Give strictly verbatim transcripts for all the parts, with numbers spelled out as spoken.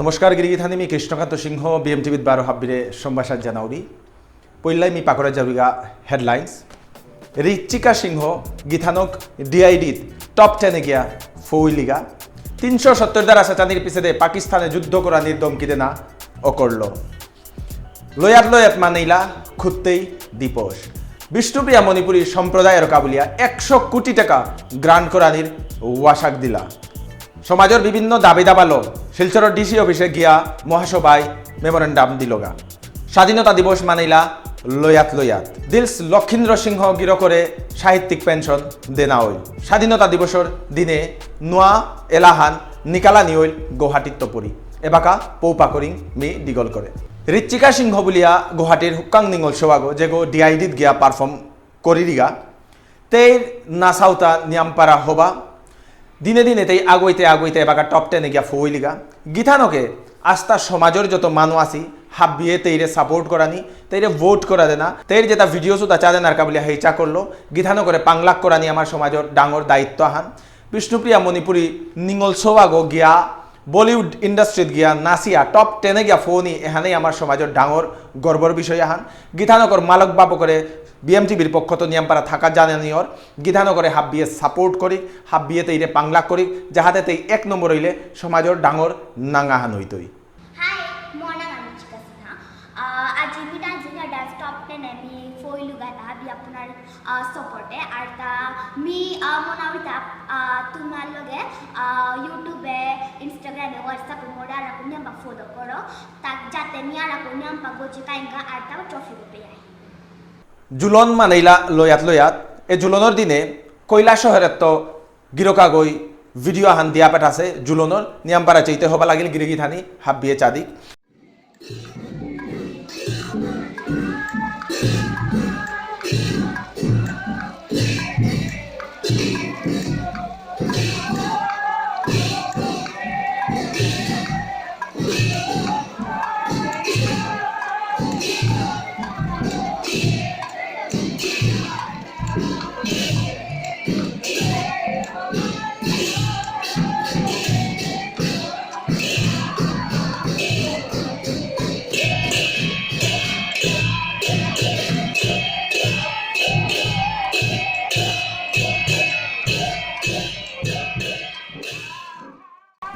নমস্কার, গিরিগিথানি মি কৃষ্ণকান্ত সিংহ, বিএমটিভিত বারো হাব্বিরে সম্ভাষণ জানাউরি। পইলাই মি পাকরা জাউরিগা হেডলাইন্স। ঋচিকা সিংহ গিথানক ডিআইডিত টপ টেনে গিয়া ফৌইলিগা। তিনশো সত্তর ধারা সাচানির পিছেদে পাকিস্তানে যুদ্ধ করানির ধমকি দেনা অকরল। লয়াত লয়াত মানেইলা খুত্তেই দিবস। বিষ্ণুপ্রিয়া মণিপুরী সম্প্রদায়র কাবুলিয়া একশো কোটি টাকা গ্রান্ট করানির ওয়াসাক দিলা। সমাজর বিভিন্ন দাবি দাবালো শিলচরর ডিসি অফিসে গিয়া মহাসভায় মেমোরেন্ডাম দিলগা। স্বাধীনতা দিবস মানেইলা লয়াত লয়াত। দিলস লক্ষীন্দ্র সিংহ গিরকরে সাহিত্যিক পেনশন দেনা হইল। স্বাধীনতা দিবসর দিনে নোয়া এলাহান নিকালানি হইল গুয়াহাটিত তপুরি। এবাকা পৌপা করিং মি ডিগল করে। ঋচিকা সিংহ বুলিয়া গুয়াহাটির হুক্কাং নিঙল সোয়াগো যেগো ডিআইডিত গিয়া পারফর্ম করিরিগা। তেইর নাসাউতা নিয়ামপারা হবা। দিনে দিনে তেই আগইতে আগইতে এবাকা টপ টেনে গিয়া ফৌইলিগা। গিথানকে আস্তা সমাজর যত মানু আসি, হাব্বিয়ে তেইরে সাপোর্ট করানি, তেইরে ভোট করা দেনা, তেইর যেটা ভিডিও সুতা চা দেনার কাবুলিয়া হেইচা করলো, গিথানকরে পাংলাক করানি আমার সমাজর ডাঙর দায়িত্ব আহান। বিষ্ণুপ্রিয়া মণিপুরী নিঙল সোয়াগো গিয়া বলিউড ইন্ডাস্ট্রিত গিয়া নাচিয়া টপ টেনে গিয়া ফৌনি এহানেই আমার সমাজর ডাঙর গর্বর বিষয় আহান। গিথানকর মালক বাপকরে বিএমটিভির পক্ষত নিয়ামপারা থাকা জানানিয়র। গিথানকরে হাব্বিয়ে সাপোর্ট করি, হাব্বিয়ে তেইরে পাংলাক করি, যাহাতে তেই এক নম্বর হইলে সমাজর ডাঙর নাঙাহান হইতই। হাই, মোর নাঙ ঋচিকা সিনহা। আহ, আজি মি ডান্সিং আর ডান্স টপ টেনে মি ফৌইলুগাতা বি আপনার, আহ, সাপোর্টে। আর তা মি, আহ, মনাউরিতা, আহ, তোমার লগে, আহ, ইউটিউবে, ইনস্টাগ্রামে, হোয়াটসঅ্যাপে মোর আর আপনি নিয়ামপা ফলো করো। তা যাতে মি আর আপনি নিয়ামপা গজি কাইঙ্গা আর তা ট্রফি গো পেয়াই। জুলন মানেইলা লয়াত লয়াত। এ জুলনর দিনে কৈলাসহরেত্ত গিরকাগই ভিডিও আহান দিয়া পেঠাসে জুলনর। নিয়ামপারা চেইতে হবা লাগিল গিরিগিথানি হাব্বিয়ে চাদিক।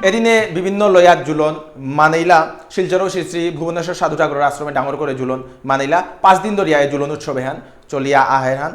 এদিনে বিভিন্ন লয়াত জুলন মানেইলা। শিলচরও শ্রী শ্রী ভুবনেশ্বর সাধু ঠাকুরের আশ্রমে ডাঙর করে জুলন মানেইলা। পাঁচ দিন ধরিয়া এই জুলন উৎসব এহান চলিয়া আহের হান।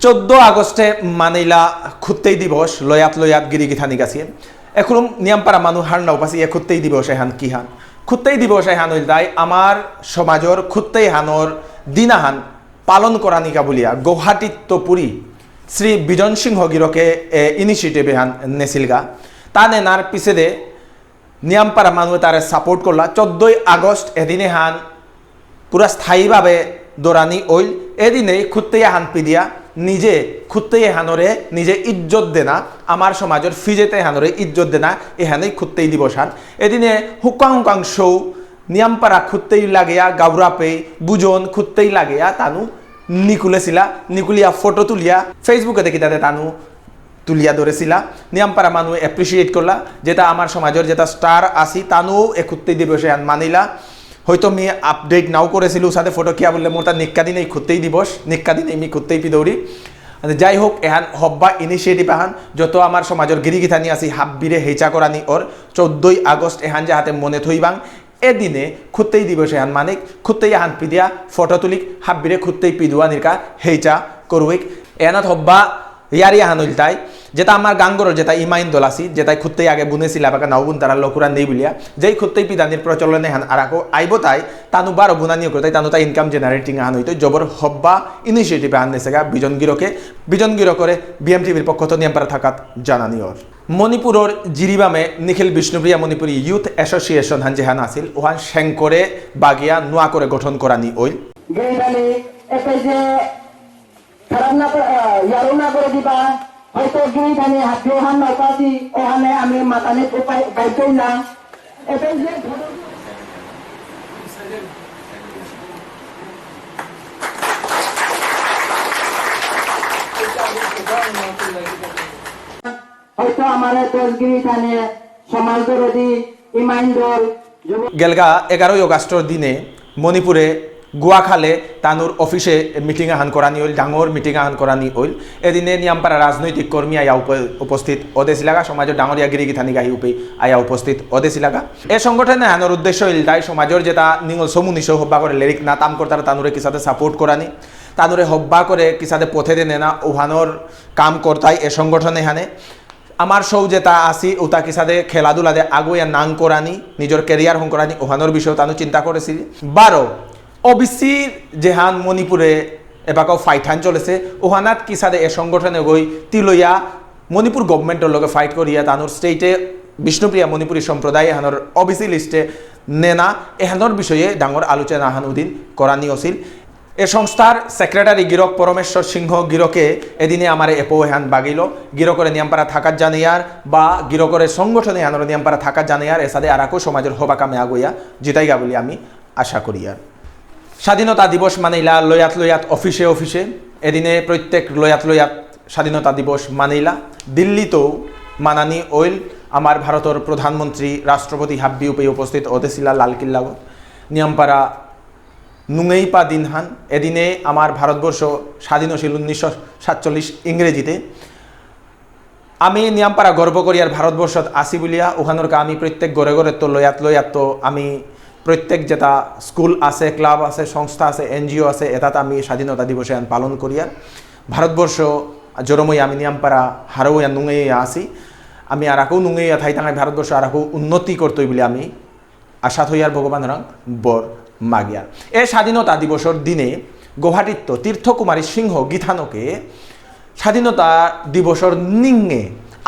চোদ্দ আগস্টে মানেইলা খুত্তেই দিবস, লয়াত লয়াত গিরি গিথানি গাছিয়ে। এখন নিয়ামপারা মানু হার নাও পাসি এ খুত্তেই দিবস এহান কি হান? খুত্তেই দিবস এহান হইল তাই আমার সমাজর খুত্তেই হানর দিনাহান পালন করানিকা বুলিয়া গুয়াহাটিত তপুরি শ্রী বিজন সিংহ গিরকে এ ইনিশিয়েটিভ এহান নেসিলগা। তা নেনার পিছেদে নিয়ামপারা মানুয়ে তারে সাপোর্ট করলা। চোদ্দই আগস্ট এদিনে হান পুরা স্থায়ীভাবে দৌড়ানি অইল। এদিনেই খুত্তেই হান পিদিয়া নিজে খুত্তেই হানরে নিজে ইজ্জত দেনা, আমার সমাজর ফিজেতে হানরে ইজ্জত দেনা, এহানেই খুত্তেই দিবস হান। এদিনে হুকাং হুকাং সৌ নিয়ামপারা খুত্তেই লাগেয়া, গাউরাপেই বুজন খুত্তেই লাগেয়া তানু নিকুলেছিলা, নিকুলিয়া ফটো তুলিয়া Facebook এ দেখি তাতে তানু তুলিয়া ধরেছিলা। নিয়ামপারা মানু এপ্রিসিয়েট করলা, যেটা আমার সমাজর যেটা স্টার আসি, তানুও এ খুত্তেই দিবস এহান মানিলা। হয়তো মি আপডেট নাও করেছিল, সাথে ফটো কিয়া বললে মোর তা নিক্কা দিন এই খুত্তেই দিবস, নিক্কা দিন এই মি খুত্তেই পিদৌরি। আচ্ছা, যাই হোক, এহান হব্বা ইনিশিয়েটিভ আহান, যত আমার সমাজর গিরি গিথানি আসি, হাব্বিরে হেচা করানি ওর চোদ্দই আগস্ট এহান যাহাতে মনে থইবাং, এদিনে খুত্তেই দিবস এহান মানিক, খুত্তেই আহান পিদিয়া ফটো তুলিক, হাব্বিরে খুত্তেই পিদুয়া নিরকা হেইচা করুইক। এনাত হব্বা ইয়ারি আহান ইলতাই, যেতা আমার গাঙর যেতা ইমাইন দল আসি, যেতাই খুত্তেই আগে বুনেসিলা, এবাকা নাও বুনতারা লকুরা নেই বুলিয়া, যেই খুত্তেই পিদানির প্রচলন এহান আরাকো আইব তাই, তানু বারো বুনানি করে তাই, তানু তাই income generating আহান হইতো, জবর হব্বা initiative আহান নেসেগা বিজন গিরকে, বিজন গিরকরে বিএমটিভির পক্ষত নিয়ামপারা থাকাত জানানি অর। মণিপুরর জিরিবামে নিখিল বিষ্ণুপ্রিয়া মণিপুরী Youth Association হান যেহান আসিল, ওহান সেংকরে বাগিয়া নুয়া করে গঠন করানি অইল। গিরিবালি এপেজে খারাপ না করে, আহ, ইয়ারো না করে দিবা। হয়তো গিরি ধানে হাত দিয়ে হান নৌকাছি, ওখানে আমি মাতানি উপায় বাইক না। এটাই যে হয়তো আমার দশ গিরি ধানে সমাজ দরদি, ইমাইন দল, যুব গেলগা এগারোই অগাস্টর দিনে মণিপুরে গুয়াখালে তানুর অফিসে মিটিং আহান করানি অইল, ডাঙর মিটিং আহান করানি অইল। এদিনে নিয়ামপারা রাজনৈতিক কর্মী আয়া উপ-, উপস্থিত অদেসিলাগা, সমাজর ডাঙরিয়া গিরি গিথানি গাহি উপে আয়া উপস্থিত অদেসিলাগা। এ সংগঠন এহানর উদ্দেশ্য ইলতাই সমাজর যেতা নিঙল সমুনিশ হব্বা করে লেরিক না তাম করতারা তানুরে কিসাদে সাপোর্ট করানি, তানুরে হব্বা করে কিসাদে পথে দেনে না ওহানর কাম করতাই এ সংগঠন এহানে। আমার সৌ যেতা আসি, উতা কিসাদে খেলাধুলা দে আগুয়া নাং করানি, নিজর career হং করানি, ওহানর বিষয়ে তানু চিন্তা করেসি। বারো, ওবিসি যেহান মণিপুরে এবাকাও ফাইট হান চলেসে, ওহানাত কিসাদে এ সংগঠনে গই তিলয়া মণিপুর গভর্নমেন্টর লগে ফাইট করিয়া তানুর স্টেটে বিষ্ণুপ্রিয়া মণিপুরী সম্প্রদায় এহানর ওবিসি লিস্টে নেনা এহানর বিষয়ে ডাঙর আলোচনা হান উদিন করানি অসিল। এ সংস্থার সেক্রেটারি গিরক পরমেশ্বর সিংহ গিরকে এদিনে আমারে এপো এহান বাগিল, গিরকরে নিয়ামপারা থাকাত জানিয়ার বা গিরকরে সংগঠনে আনর নিয়ামপারা থাকাত জানিয়ার এসাদে আরাকো সমাজর হবা কামে আগুয়া জিতাইগা বুলি আমি আশা করিয়ার। স্বাধীনতা দিবস মানিলা লয়াত লয়াত অফিসে অফিসে, এদিনে প্রত্যেক লয়াত লয়াত স্বাধীনতা দিবস মানিলা। দিল্লিতেও মানানি অইল, আমার ভারতর প্রধানমন্ত্রী রাষ্ট্রপতি হাব্বি উপে উপস্থিত অদেসিলা লালকিল্লাগত। নিয়ামপারা নুঙেইপা দিনহান, এদিনে আমার ভারতবর্ষ স্বাধীন অসিল উনিশশো সাতচল্লিশ ইংরেজিতে। আমি নিয়ামপারা গর্ব করিয়ার ভারতবর্ষত আসি বুলিয়া, ওহানর কা আমি প্রত্যেক ঘরে ঘরে তো লয়াত লয়াত তো আমি প্রত্যেক যেতা স্কুল আছে, ক্লাব আছে, সংস্থা আছে, এনজিও আছে, এতাত আমি স্বাধীনতা দিবসে আন পালন করিয়ার। ভারতবর্ষ জরমই আমি নিয়ামপারা হারৌ ইয়া নুঙেই ইয়া আসি। আমি আরাকৌ নুঙেই ইয়া থাইতাঙাই ভারতবর্ষ আরাকৌ উন্নতি করতই বুলি আমি আশা থইয়ার ভগবানরাং বর মাগিয়ার। এ স্বাধীনতা দিবসর দিনে গুয়াহাটিত তীর্থ কুমারী সিংহ গিথানকে স্বাধীনতা দিবসর নিঙে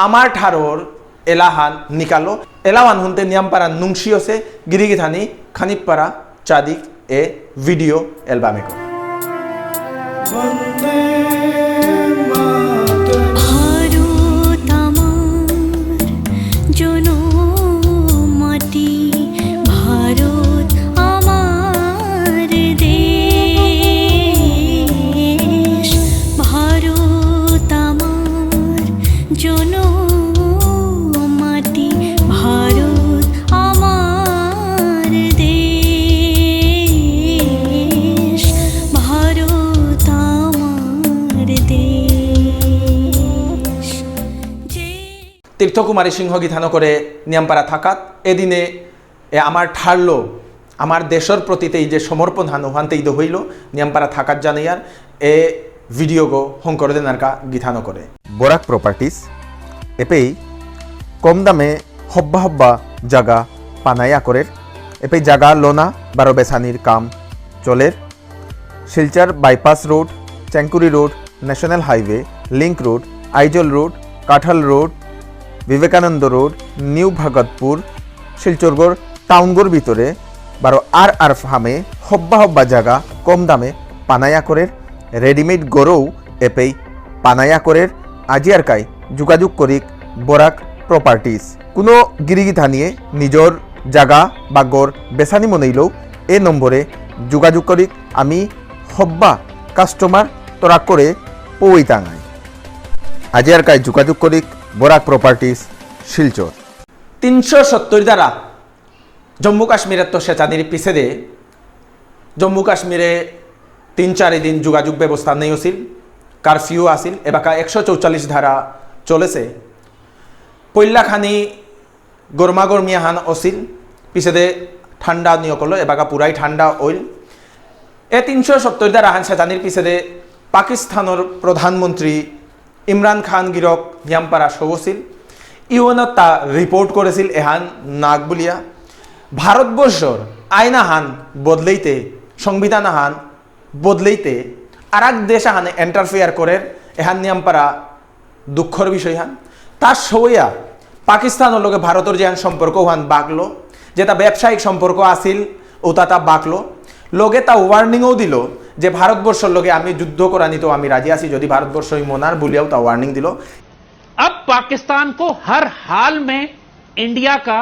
আমার ঠারর এলাহান নিকালো। এলাহান হুনতে নিয়ামপারা নুংসিয়সে গিরিগিথানি খানিকপারা চাদিক এ ভিডিও অ্যালবামে কর। ভারত আমার জনম মাটি, ভারত আমার দেশ, ভারত আমার জনম মাটি, ভারত আমার দেশ, ভারত আমার দেশ। তীর্থ কুমারী সিংহ গিথানকরে নিয়ামপারা থাকাত এদিনে এ আমার ঠারলো, আমার দেশর প্রতিতে এই যে সমর্পণ হান, ওহানতে ইদো হইল, নিয়ামপারা থাকাত জানাইয়ার, এ ভিডিও গো হংকর দেনারকা গিথানকরে। বরাক প্রপার্টিজ, এপেই কম দামে হব্বা হব্বা জাগা পানায়া করের, এপেই জাগা লোনা বারো বেসানির কাম চলের। Silchar bypass road, Chengkuri road, national highway, link road, Aizawl road, Kathal road, Vivekananda road, new Bhagatpur, শিলচরগর টাউনগর ভিতরে বারো আর আর ফার্মে হব্বা হব্বা জাগা কম দামে পানায়া করের, রেডিমেড গরৌ এপেই পানায়া করের, আজি আর কাই যোগাযোগ করিক বরাক প্রপার্টিজ। কোনো গিরিগিথানিয়ে নিজর জাগা বা গর বেসানি মনেইলেও এ নম্বরে যোগাযোগ করিক আমি হব্বা কাস্টমার তরাক করে পৌইতাঙাই। আজি আর কাই যোগাযোগ করিক বরাক প্রপার্টিজ শিলচর। তিনশো সত্তর ধারা জম্মু কাশ্মীরত তো সেচানির পিছেদে জম্মু কাশ্মীরে তিন চারি দিন যোগাযোগ ব্যবস্থা নেই আছিল, কারফিউ আছিল, এবাকা একশো চৌচল্লিশ ধারা চলেছে। পৈলা খানি গরমা গরমি আহান অসিল, পিছেদে ঠান্ডা নিয়কল, এবাকা পুরাই ঠান্ডা অইল। এ তিনশো সত্তর ধারা হান সেচানির পিছেদে পাকিস্তানর প্রধানমন্ত্রী ইমরান খান গিরক নিয়ামপারা সৌ আছিল। ইউএনও তা রিপোর্ট করেছিল এহান নাক বুলিয়া। ভারতবর্ষর আইন আহান বদলেইতে, সংবিধান আহান বদলেইতে, আর এক দেশ আহানে ইন্টারফেয়ার করে, এহান নিয়ামপারা দুঃখর বিষয় হান। তার সৌয়া পাকিস্তানর লগে ভারতর যেহান সম্পর্ক হান বাকলো, যেটা ব্যবসায়িক সম্পর্ক আছিল, ওটা তা বাকলো। লগে তা ওয়ার্নিংও দিল যে ভারতবর্ষর লগে আমি যুদ্ধ করানিত আমি রাজি আছি, যদি ভারতবর্ষ এই মনার বুলিয়াও তা ওয়ার্নিং দিল। अब पाकिस्तान को हर हाल में इंडिया का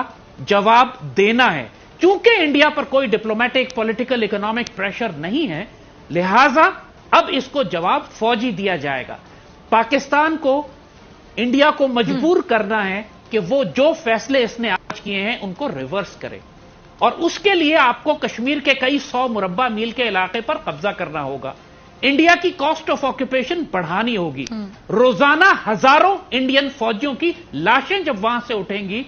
जवाब देना है। चूंकि इंडिया पर कोई डिप्लोमेटिक, पॉलिटिकल, इकोनॉमिक प्रेशर नहीं है, लिहाजा अब इसको जवाब फौजी दिया जाएगा। पाकिस्तान को इंडिया को मजबूर करना है कि वो जो फैसले इसने आज किए हैं, उनको रिवर्स करे। और उसके लिए आपको कश्मीर के कई सौ मुरब्बा मील के इलाके पर कब्जा करना होगा। इंडिया की कॉस्ट ऑफ ऑक्यूपेशन बढ़ानी होगी। रोजाना हजारों इंडियन फौजियों की लाशें जब वहां से उठेंगी,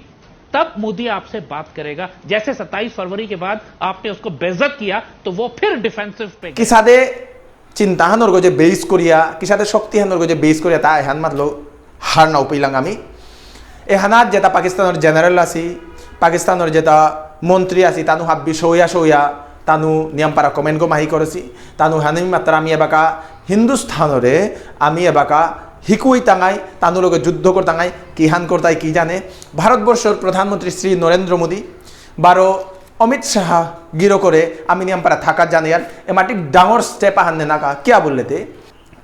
तब मोदी आपसे बात करेगा। जैसे सत्ताईस फरवरी के बाद आपने उसको बेइज्जत किया, तो वो फिर डिफेंसिव पे गए। কিসাদে চিন্তাহানর গজে বেস করিয়া, কিসাদে শক্তিহানর গজে বেস করিয়া তা এহান মাতলো হার না উপিলাং আমি। এহানাত যেটা পাকিস্তানর জেনারেল আছি, পাকিস্তানর যেটা মন্ত্রী আছি, তানু হাব্বি সৌয়া সৌয়া, তানু নিয়ামপারা কমেন্ট গো মাহি করেছি, তানু হানি মাত্রা আমি এবাকা হিন্দুস্থানরে, আমি এবাকা হিকুই তাঙাই, তানু লগে যুদ্ধ করতাঙাই, কিহান করতাই কি জানে। ভারতবর্ষর প্রধানমন্ত্রী শ্রী নরেন্দ্র মোদী, বারো অমিত শাহ গিরকরে আমি নিয়ামপারা থাকাত জানিয়ার, এমাটি ডাঙর স্টেপ আহান নেনাকা, কিয়া বললেতে,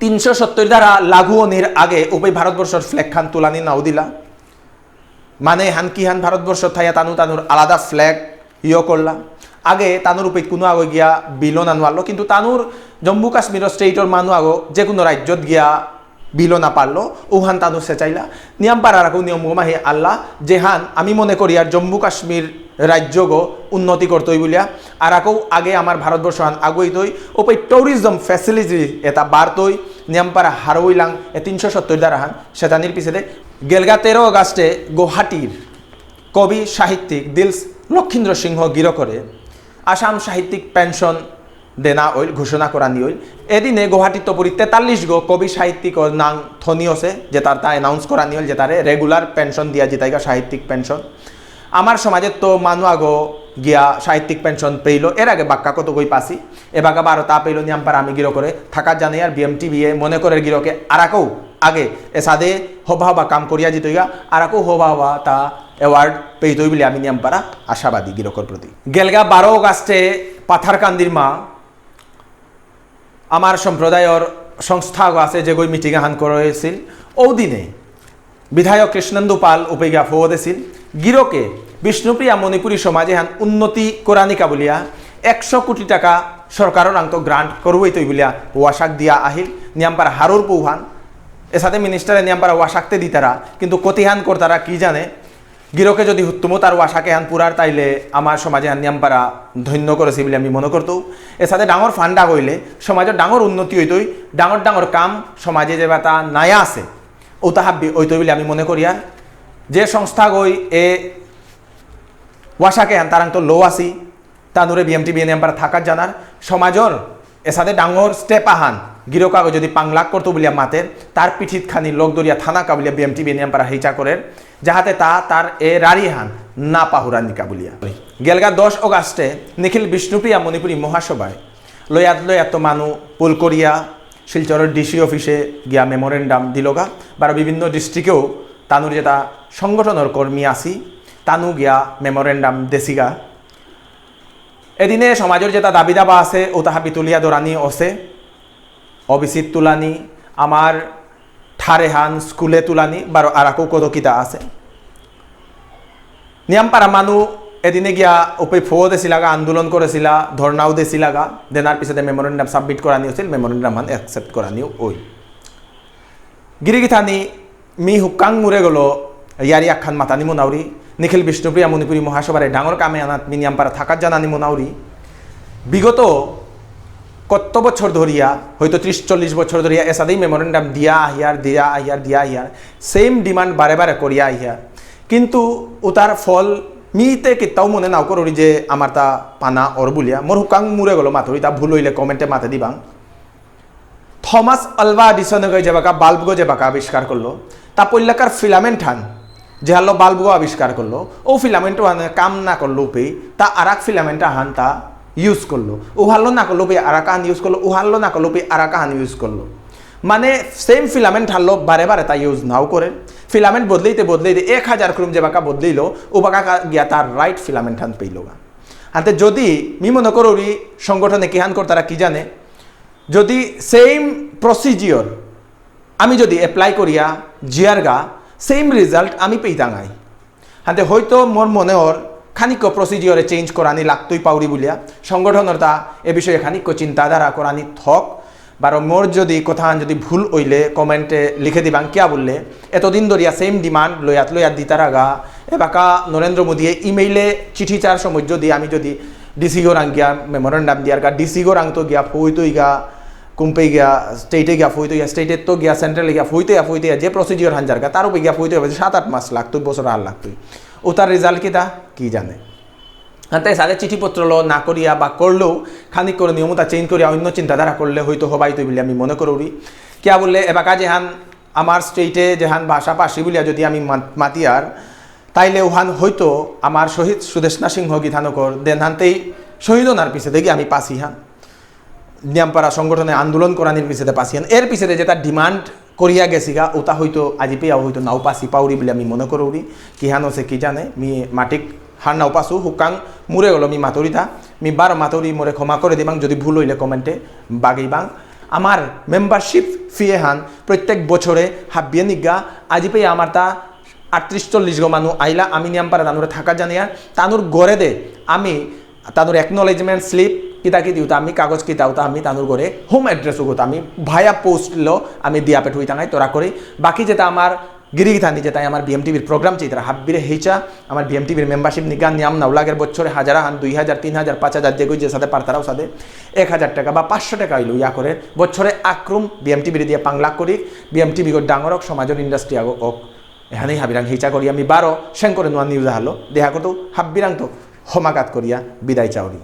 তিনশো সত্তর ধারা লাগু অনির আগে উপে ভারতবর্ষর ফ্ল্যাগ খান তুলানি নাও দিলা। মানে হান কি হান ভারতবর্ষ থাইয়া তানু তানুর আলাদা ফ্ল্যাগ ইয়ে করলা। আগে তানুর উপে কোনো আগে গিয়া বিলো না নোয়ারলো, কিন্তু তানুর জম্মু কাশ্মীর স্টেটর মানু আগো যে কোনো রাজ্যত গিয়া বিলো না পারলো, উহান তানু সেচাইলা। নিয়ামপারা রাখো নিয়ম গো মাহি আল্লাহ, যেহান আমি মনে করি আর জম্মু কাশ্মীর রাজ্যগো উন্নতি করতই বুলিয়া, আর আকো আগে আমার ভারতবর্ষ হান আগুইতই, ওপে ট্যুরিজম ফ্যাসিলিটি এটা বাড়তই, নিয়ামপারা হারৌইলাং, এ তিনশো সত্তর ধারা হান, সেতানির পিছেদে। গেলগা তেরো আগস্টে গুয়াহাটির কবি সাহিত্যিক দিলস লক্ষীন্দ্র সিংহ গিরকরে আসাম সাহিত্যিক পেনশন দেনা অইল, ঘোষণা করানি অইল। এদিনে গুয়াহাটিত তপুরি তেতাল্লিশ গো কবি সাহিত্যিক নাং থনি অসে, যে তার তা অ্যানাউন্স করানি অইল, যে তারে রেগুলার পেনশন দিয়া জিতাইগা সাহিত্যিক পেনশন। আমার সমাজে তো মানু আগো গিয়া সাহিত্যিক পেনশন পেইল, এর আগে বাক্কা কত গই পাসি, এবাকা বারো তা পেইল নিয়ামপারা আমি গিরকরে থাকাত জানাই আর বিএমটিভি এ মনে করে গিরকে আরাকো আগে এসাদে হবা হবা কাম করিয়া জিতইগা, আরাকো হবা হবা তা অ্যাওয়ার্ড পেইতই বুলি আমি নিয়ামপারা আশাবাদী গিরকর প্রতি। গেলগা বারো আগস্টে পাথারকান্দির মা আমার সম্প্রদায়র সংস্থা আছে যেগই মিটিং আহান করেছিল, ঔ দিনে বিধায়ক কৃষ্ণেন্দু পাল উপেগা ফো দেছিল, গিরকে বিষ্ণুপ্রিয়া মণিপুরী সমাজে হান উন্নতি করানিকা বুলিয়া একশো কোটি টাকা সরকারর আংতো গ্রান্ট করবই তৈ বুলিয়া ওয়াসাক দিয়া আহিল, নিয়ামপারা হারুর পৌহান। এসাদে মিনিস্টারে নিয়ামপারা ওয়াসাকতে দিতারা, কিন্তু কতিহান করতারা কি জানে, গিরকে যদি হুত্তুমো তার ওয়াসাকে হান পুরার তাইলে আমার সমাজে হান নিয়ামপারা ধন্য করেছি বলে আমি মনে করতো। এসাদে ডাঙর ফান্ডা হইলে সমাজের ডাঙর উন্নতি হইতই, ডাঙর ডাঙর কাম সমাজে যে বাতা নায়া আছে, ওটা হাব্বি হইতই বলে আমি মনে করি। আর যে সংস্থা গই এ ওয়াসাকে হান তারাং তো লো আসি, তানুরে বিএমটিভি নিয়ামপারা থাকাত জানার সমাজর এসাদে ডাঙর স্টেপ আহান গিরকাগো যদি পাংলাক করতো বুলিয়া মাতের, তার পিঠিত খানি লগ দরিয়া থানা কা বুলিয়া বিএমটিভি নিয়ামপারা হেইচা করের, যাহাতে তা তার এ রারি হান না পাহুরানিকা বুলিয়া। গেলগা দশ অগাস্টে নিখিল বিষ্ণুপ্রিয়া মণিপুরী মহাসভায় লয়াত লয়াত মানু পুল করিয়া শিলচরর ডিসি অফিসে গিয়া মেমোরেন্ডাম দিলগা, বারো বিভিন্ন ডিস্ট্রিক্টেও তানুর যেটা সংগঠনর কর্মী আসি, তানু গিয়া মেমোরেন্ডাম দেসিগা। এদিনে সমাজর যেটা দাবি দাবা আছে, ওটা হাবি তুলিয়া দরানি অসে, ওবিসি তুলানি, আমার ঠারেহান স্কুলে তুলানি, বারো আরাকো কত কিতা আছে। নিয়ামপারা মানু এদিনে গিয়া উপে ফো দেছিলাগা, আন্দোলন করেছিলা, ধর্ণাও দেছিলাগা, দেনার পিছতে মেমোরেন্ডাম সাবমিট করানি হয়েছিল, মেমোরেন্ডাম হান অ্যাকসেপ্ট করানিও ওই। গিরিগিথানি মি হুকাং মুরে গলো ইয়ারি আখান মাতানি মোনাউরি, নিখিল বিষ্ণুপ্রিয়া মণিপুরী মহাসভারে ডাঙর কামে আনাত মি নিয়ামপারা থাকাত জানানি মোনাউরি। বিগত কত বছর ধরিয়া, হয়তো ত্রিশ চল্লিশ বছর ধরিয়া এসাদেই মেমোরেন্ডাম দিয়া আহিয়ার, দিয়া আহিয়ার, দিয়া আহিয়ার, সেম ডিমান্ড বারে বারে করিয়া আহিয়ার। কিন্তু উতার ফল মিতে কিতাও মনে নাও করুরি যে আমার তা পানা অর বুলিয়া। মোর হুকাং মুরে গলো মাতুরি, তা ভুল হইলে কমেন্টে মাতে দিবাং। থমাস আলভা এডিসনে গই যেবাকা বাল্ব গো যেবাকা আবিষ্কার করলো, তা পইলাকার ফিলামেন্ট হান, যে হারলো বাল্ব গো আবিষ্কার করলো, ও ফিলামেন্ট হান কাম না করলো পে, তা আরাক ফিলামেন্ট হান তা ইউজ করলো, ও হারলো না করলো পে আরাক হান ইউজ করলো, ও হারলো না করলো পে আরাক হান ইউজ করলো। মানে সেম ফিলামেন্ট হারলো বারে বারে তা ইউজ নাও করে, ফিলামেন্ট বদলেইতে বদলেইতে এক হাজার ক্রম যেবাকা বদলেইলো, ও বাকা গিয়া তার রাইট ফিলামেন্ট হান পেইলো গা। হাতে যদি মি মনে করুরি সংগঠনে কিহান করতারা কি জানে, যদি সেম প্রসিজিওর আমি যদি এপ্লাই করিয়া জিয়ারগা, সেম রেজাল্ট আমি পেইতাঙাই। হাতে হয়তো মোর মনে হর খানিক প্রসিজিওরে চেঞ্জ করানি লাগতই পাউরি বুলিয়া সংগঠনর তা এ বিষয়ে খানিক চিন্তাধারা করানি থক। বারো মোর যদি কথা যদি ভুল হইলে কমেন্টে লিখে দিবাং, কিয়া বললে এতদিন ধরিয়া সেম ডিমান্ড লয়াত লয়াত দিতারাগা, এবাকা নরেন্দ্র মোদীয়ে ইমেইলে চিঠি চার সময় যদি আমি যদি ডিসি গো রাং গিয়া মেমোরেন্ডাম দিয়ার গা, ডিসি গো রাং তো গিয়া ফুইতই গা, কুম্পে গিয়া স্টেটে গিয়া ফুইতই গা, স্টেটে তো গিয়া সেন্ট্রালে গিয়া ফুইতে গা ফুইতে গা, যে প্রসিজিওর হান যার গা, তার উপরে গিয়া ফুইতে হবে সাত আট মাস লাগতই, বছর আর লাগতই। ও তার রেজাল্ট কিতা কি জানে। হাতে সাথে চিঠিপত্র লো না করিয়া বা করলেও খানিক করে নিয়মতা চেঞ্জ করিয়া অন্য চিন্তাধারা করলে হয়তো হবাই তো বলে আমি মনে করি। কিয়া বললে এবাকা যেহান আমার স্টেটে যেহান ভাষা পাশি বুলিয়া যদি আমি মা-, মাতিয়ার, তাইলে ওহান হয়তো আমার শহীদ সুদেষ্ণা সিংহ গিথানকর দেনহানতেই শহীদ হনার পিছে দেখি আমি পাসি হান। নিয়ামপাড়া সংগঠনে আন্দোলন করানির পিছেতে পাসিয়ান। এর পিছেতে যেটা ডিমান্ড করিয়া গেছিগা, ওটা হয়তো আজি পেয়াও হয়তো নাও পাসি পাউরি বলে আমি মনে করুরি। কিহান হচ্ছে কি জানে, মি মাটিক হার নাও পাসু, হুকাং মুরে গলো মি মাতুরিতা, মি বারো মাতুরি মোরে ক্ষমা করে দিবাং, যদি ভুল হইলে কমেন্টে বাগিবাং। আমার মেম্বারশিপ ফি এহান প্রত্যেক বছরে হাবিয়ে নিগা, আজি পেয়া আমার তা আটত্রিশ চল্লিশ গো মানু আইলা, আমি নিয়ামপাড়া তানুরে থাকা জানিয়া, তানুর গড়ে দে আমি তানুর একনোলেজমেন্ট স্লিপ কিতা কি দিউতা আমি কাগজ কিতা উতা আমি তানুর গড়ে হোম অ্যাড্রেস উগত আমি ভায়া পোস্ট লো আমি দিয়া পেঠুই তাঙাই তোরা করি। বাকি যেটা আমার গিরিগিথানি যেটা আমার বিএমটিভির প্রোগ্রাম চেইতারা হাব্বিরে হেইচা আমার বিএমটিভির মেম্বারশিপ নিগা নিয়াম নাও লাগের বছরে হাজার হান দুই হাজার তিন হাজার পাঁচ হাজার যেগই যে সাথে পারতারাও সাথে এক হাজার টাকা বা পাঁচশো টাকা হইলো ইয়া করে বছরে আক্রম বিএমটিভির দিয়ে পাংলাক করি। বিএমটিভি গো ডাঙরক সমাজের ইন্ডাস্ট্রি আগো ওক। এখানেই হাবিরাং হেইচা করি আমি বারো সেং করে নোয়া নিউজ আহালো দেখা করতো হাব্বিরাং তো হমাকাত করিয়া বিদায় চাউরি।